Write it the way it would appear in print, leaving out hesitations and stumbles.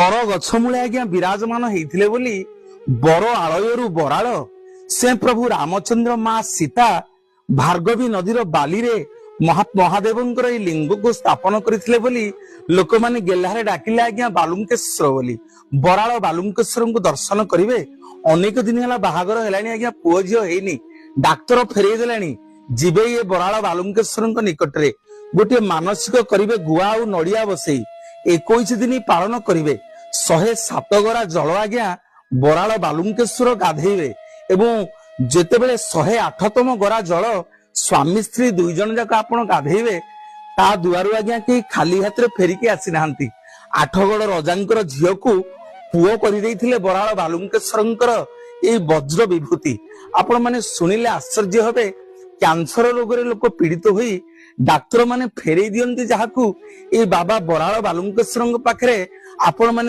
ବର ଗଛ ମୂଳେ ଆଜ୍ଞା ବିରାଜମାନ ହେଇଥିଲେ ବୋଲି ବର ଆଳୟରୁ ବରାଳ ସେ ପ୍ରଭୁ ରାମଚନ୍ଦ୍ର ମା ସୀତା ଭାର୍ଗବୀ ନଦୀର ବାଲିରେ ମହାଦେବଙ୍କର ଏଇ ଲିଙ୍ଗକୁ ସ୍ଥାପନ କରିଥିଲେ ବୋଲି ଲୋକମାନେ ଗେହ୍ଲାରେ ଡାକିଲେ ଆଜ୍ଞା ବାଲୁଙ୍କେଶ୍ୱର ବୋଲି। ବରାଳ ବାଲୁଙ୍କେଶ୍ୱରଙ୍କୁ ଦର୍ଶନ କରିବେ। ଅନେକ ଦିନ ହେଲା ବାହାଘର ହେଲାଣି ଆଜ୍ଞା, ପୁଅ ଝିଅ ହେଇନି, ଡାକ୍ତର ଫେରେଇ ଦେଲାଣି। ଯିବେ ଇଏ ବରାଳ ବାଲୁଙ୍କେଶ୍ୱରଙ୍କ ନିକଟରେ ଗୋଟିଏ ମାନସିକ କରିବେ, ଗୁଆ ଆଉ ନଡିଆ ବସେଇ 21 ଦିନ ପାଳନ କରିବେ। 107 ଗରା ଜଳ ଆଜ୍ଞା ବରାଳ ବାଲୁଙ୍କେଶ୍ୱର ଗାଧେଇବେ ଏବଂ ଯେତେବେଳେ 108ତମ ଗରା ଜଳ ସ୍ୱାମୀ ସ୍ତ୍ରୀ ଦୁଇ ଜଣ ଯାକ ଆପଣ ଗାଧେଇବେ, ତା ଦୁଆରୁ ଆଜ୍ଞା କେହି ଖାଲି ହାତରେ ଫେରିକି ଆସିନାହାନ୍ତି। ଆଠଗଡ ରଜାଙ୍କର ଝିଅକୁ ପୁଅ କରିଦେଇଥିଲେ ବରାଳ ବାଲୁଙ୍କେଶ୍ୱରଙ୍କର ଏଇ ବଜ୍ର ବିଭୂତି। ଆପଣ ମାନେ ଶୁଣିଲେ ଆଶ୍ଚର୍ଯ୍ୟ ହେବେ। କ୍ୟାନ୍ସର ରୋଗରେ ଲୋକ ପୀଡିତ ହୋଇ ଡାକ୍ତର ମାନେ ଫେରେଇ ଦିଅନ୍ତି ଯାହାକୁ, ଏଇ ବାବା ବରାଳ ବାଲୁଙ୍କେଶ୍ୱରଙ୍କ ପାଖରେ ଆପଣ ମାନେ